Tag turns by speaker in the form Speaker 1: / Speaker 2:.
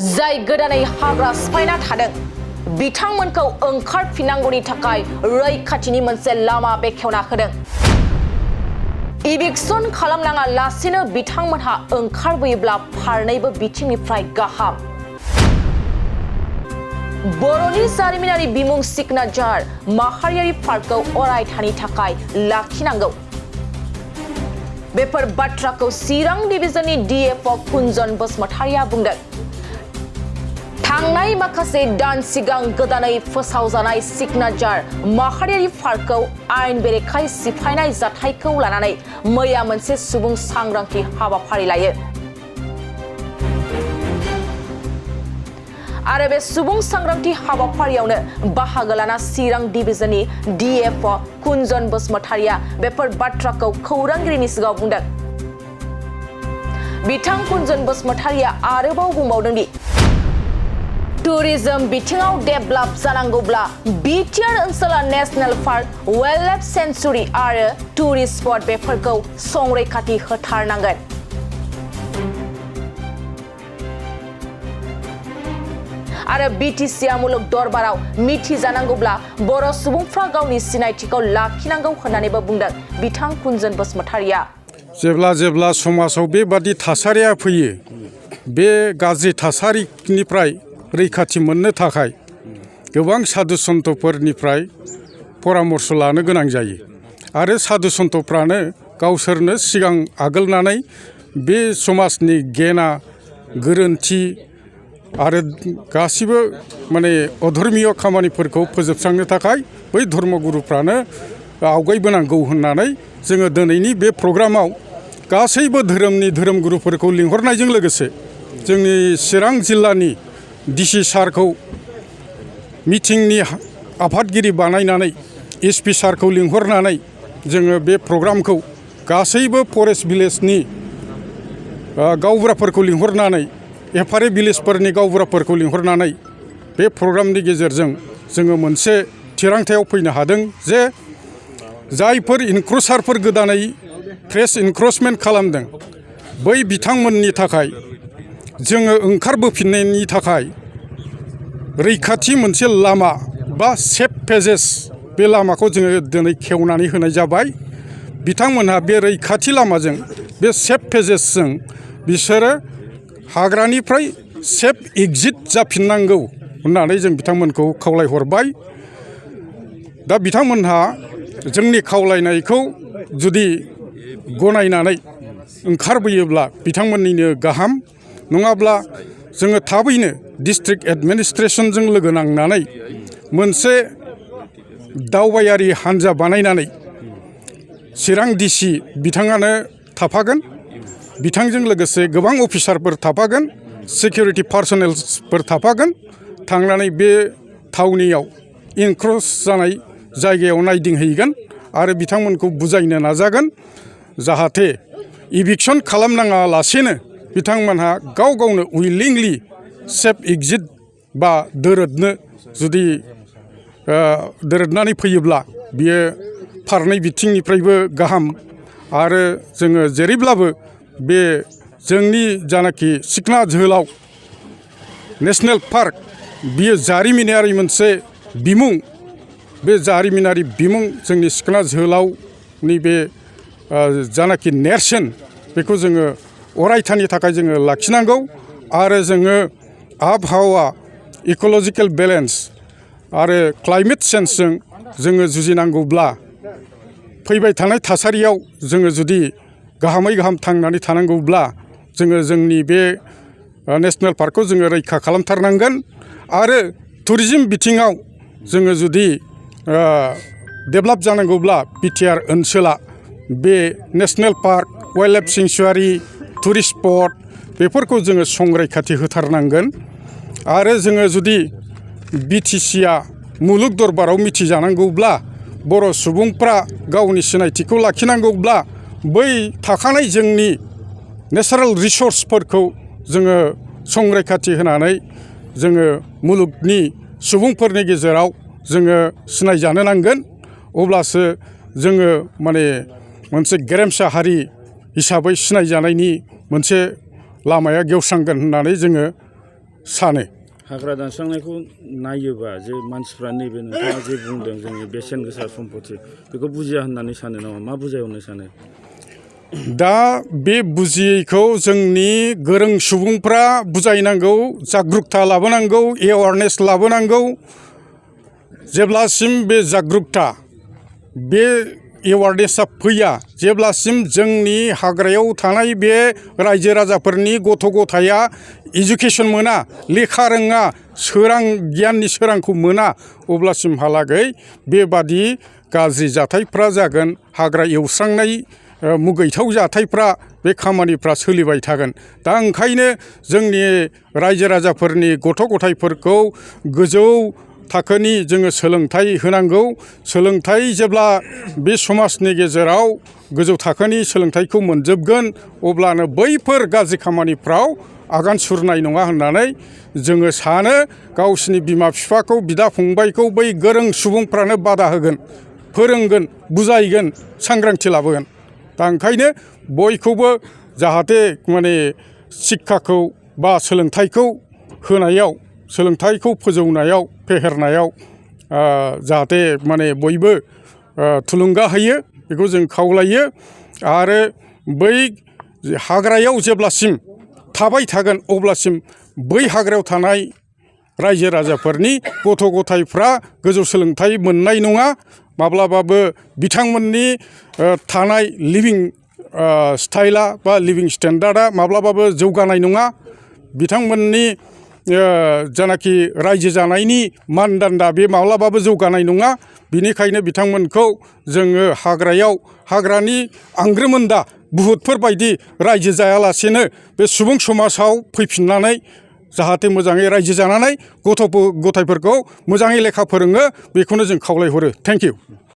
Speaker 1: जाय गोदानै हाग्रा सिफायना थादों बिथांमोनखौ ओंखारफिननांगौनि थाखाय रैखाथिनि मोनसे लामा बेखेवना होदों। इभिक्सन खालामनाङा लासेनो बिथांमोनहा ओंखारबोयोब्ला फारनैबो बिथिंनिफ्राय गाहाम। बर'नि जारिमिनारि बिमुं सिकनाझार माहारियारि पार्कखौ अरायथानि थाखाय लाखिनांगौ। बेफोर बाथ्राखौ चिरां डिभिजननि डिएफअ कुंजन बसुमतारिया बुंदों। थांनाय माखासे दान सिगां गोदानै फोसावजानाय सिकनाझार माहारियारि पार्कखौ आयेन बेरेखायै सिफायनाय जाथायखौ लानानै मैया मोनसे सुबुं सांग्रांथि हाबाफारि लायो। आरो बे सुबुं सांग्रांथि हाबाफारियावनो बाहागो लाना चिरां डिभिजननि डिएफअ कुंजन बसुमतारिया बेफोर बाथ्राखौ खौरांगिरिनि सिगाङाव बुंदों। बिथां कुंजन बसुमतारिया आरोबाव बुंबावदों दि टुरिज्म बिथिङाव डेभेलप जानांगौब्ला बिटिआर ओनसोला नेशनेल पार्क, वाइल्डलाइफ सेंचुरी आरो टुरिस्ट स्पट बेफोरखौ संरैखाथि होथारनांगोन। आरो बिटिसिआ मुलुग दरबाराव मिथिजानांगौब्ला बर' सुबुंफ्रा गावनि सिनायथिखौ लाखिनांगौ होननानैबो बुंदों बिथां कुंजन बसुमतारिया।
Speaker 2: जेब्ला समाजाव बेबादि थासारिया फैयो, बे गाज्रि थासारिनिफ्राय रैखाथि मोननो थाखाय गोबां साधु सन्तफोरनिफ्राय परामर्श लानो गोनां जायो। आरो साधु सन्तफ्रानो गावसोरनो सिगां आगोलनानै बे समाजनि गेना गोरोन्थि आरो गासिबो अधर्मीय खामानिफोरखौ फोजोबस्रांनो थाखाय बै धर्मगुरुफ्रानो आवगायबोनांगौ होननानै जोङो दिनैनि बे प्रग्रामाव गासैबो धोरोमनि धोरोमगुरुफोरखौ लिंहरनायजों लोगोसे जोंनि चिरां जिल्लानि डिसि सारखौ मिटिंनि आफादगिरि बानायनानै एसपि सारखौ लिंहरनानै जोङो बे प्रग्रामखौ गासैबो फरेस्ट भिलेजनि गावबुराफोरखौ लिंहरनानै एफआरए भिलेजफोरनि गावबुराफोरखौ लिंहरनानै बे प्रग्रामनि गेजेरजों जोङो मोनसे थिरांथायाव फैनो हादों जे जायफोर इनक्रुसारफोर गोदानै फ्रेश इनक्रोचमेन्ट खालामदों बै बिथांमोननि थाखाय जोङो ओंखारबोफिननायनि थाखाय रैखाथि मोनसे लामा बा सेफ पेजेस बे लामाखौ जोङो दिनै खेवनानै होनाय जाबाय। बिथांमोनहा बे रैखाथि लामाजों बे सेफ पेजेसजों बिसोरो हाग्रानिफ्राय सेफ एग्जिट जाफिननांगौ होननानै जों बिथांमोनखौ खावलायहरबाय। दा बिथांमोनहा जोंनि खावलायनायखौ जुदि गनायनानै ओंखारबोयोब्ला बिथांमोननिनो गाहाम, नङाब्ला जोङो थाबैनो डिस्ट्रिक्ट एडमिनिस्ट्रेसनजों लोगो नांनानै मोनसे दावबायारि हान्जा बानायनानै चिरां डिसि बिथाङानो थाफागोन, बिथांजों लोगोसे गोबां अफिसारफोर थाफागोन, सिकिउरिटि पार्सनेलफोर थाफागोन, थांनानै बे थावनियाव इनक्रोच जानाय जायगायाव नायदिंहैगोन आरो बिथांमोनखौ बुजायनो नाजागोन जाहाथे इभिक्सन खालामनाङा लासेनो बिथांमोनहा गाव गावनो उइलिंलि सेफ एग्जिट बा दोरोदनो जुदि दोरोदनानै फैयोब्ला बियो फारनै बिथिंनिफ्रायबो गाहाम। आरो जोङो जेरैब्लाबो बे जोंनि जानाखि सिखना जोहोलाव नेशनेल पार्क बियो जारिमिनारि मोनसे बिमुं, बे जारिमिनारि बिमुं जोंनि सिखना जोहोलावनि बे जानाखि नेरसोन बेखौ जोङो अरायथानि थाखाय जोङो लाखिनांगौ। आरो जोङो आबहावा इक'लजिकेल बेलेन्स आरो क्लाइमेट चेन्जजों जोङो जुजिनांगौब्ला फैबाय थानाय थासारियाव जोङो जुदि गाहामै गाहाम थांनानै थानांगौब्ला जोङो जोंनि बे नेशनेल पार्कखौ जोङो रैखा खालामथारनांगोन। आरो टुरिज्म बिथिङाव जोङो जुदि डेभेलप जानांगौब्ला बिटिआर ओनसोला बे national park, wildlife sanctuary, tourist spot बेफोरखौ जोङो संरैखाथि होथारनांगोन। आरो जोङो जुदि बिटिसिआ मुलुग दरबाराव मिथिजानांगौब्ला, बर' सुबुंफ्रा गावनि सिनायथिखौ लाखिनांगौब्ला बै थाखानाय जोंनि नेचारेल रिसर्सफोरखौ जोङो संरैखाथि होनानै जोङो मुलुगनि सुबुंफोरनि गेजेराव जोङो सिनायजानो नांगोन। अब्लासो जोङो मोनसे गेरेमसा हारि हिसाबै सिनायजानायनि मोनसे लामाया गेवस्रांगोन होननानै जोङो सानो।
Speaker 3: हाग्रा दानस्रांनायखौ नायोबा जे मानसिफ्रा नैबे नोंथाङा जे बुंदों जोंनि बेसेन गोसा सम्पति बेखौ बुजिया होननानै सानो नामा? मा बुजायहरनो सानो?
Speaker 2: दा बे बुजियैखौ जोंनि गोरों सुबुंफ्रा बुजायनांगौ, जागरूकता लाबोनांगौ, एवारनेस लाबोनांगौ। जेब्लासिम बे जागरूकता, बे एवारनेसा फैया, जेब्लासिम जोंनि हाग्रायाव थानाय बे रायजो राजाफोरनि गथ' गथाया इडुकेसन मोना, लेखा रोङा, सोरां गियाननि सोरांखौ मोना, अब्लासिमहालागै बेबादि गाज्रि जाथायफ्रा जागोन। हाग्रा एवस्रांनाय मुगैथाव जाथायफ्रा, बे खामानिफ्रा सोलिबाय थागोन। दा ओंखायनो जोंनि रायजो राजाफोरनि गथ' गथायफोरखौ गोजौ थाखोनि जोङो सोलोंथाइ होनांगौ। सोलोंथाइ जेब्ला बे समाजनि गेजेराव गोजौ थाखोनि सोलोंथाइखौ मोनजोबगोन, अब्लानो बैफोर गाज्रि खामानिफ्राव आगान सुरनाय नङा होननानै जोङो सानो। गावसिनि बिमा बिफाखौ, बिदा फंबायखौ बै गोरों सुबुंफ्रानो बादा होगोन, फोरोंगोन, बुजायगोन, सांग्रांथि लाबोगोन। दा ओंखायनो बयखौबो जाहाथे माने शिक्षाखौ बा सोलोंथाइखौ होनायाव, सोलोंथाइखौ फोजौनायाव, फेहेरनायाव जाहाथे माने बयबो थुलुंगा होयो, बेखौ जों खावलायो। आरो बै हाग्रायाव जेब्लासिम थाबाय थागोन, अब्लासिम बै हाग्रायाव थानाय रायजो राजाफोरनि गथ' गथायफ्रा गोजौ सोलोंथाइ मोननाय नङा। माब्लाबाबो बिथांमोननि थानाय लिभिं स्टाइला बा लिभिं स्टेन्डार्डआ माब्लाबाबो जौगानाय नङा। बिथांमोननि जानाखि रायजो जानायनि मानदान्दा, बे माब्लाबाबो जौगानाय नङा। बिनिखायनो बिथांमोनखौ जोङो हाग्रायाव, हाग्रानि आंग्रोमोन्दा बुहुतफोरबायदि रायजो जायालासेनो बे सुबुं समाजाव फैफिननानै जाहाथे मोजाङै रायजो जानानै गथ' गथायफोरखौ मोजाङै लेखा फोरोङो, बेखौनो जों खावलायहरो। Thank you.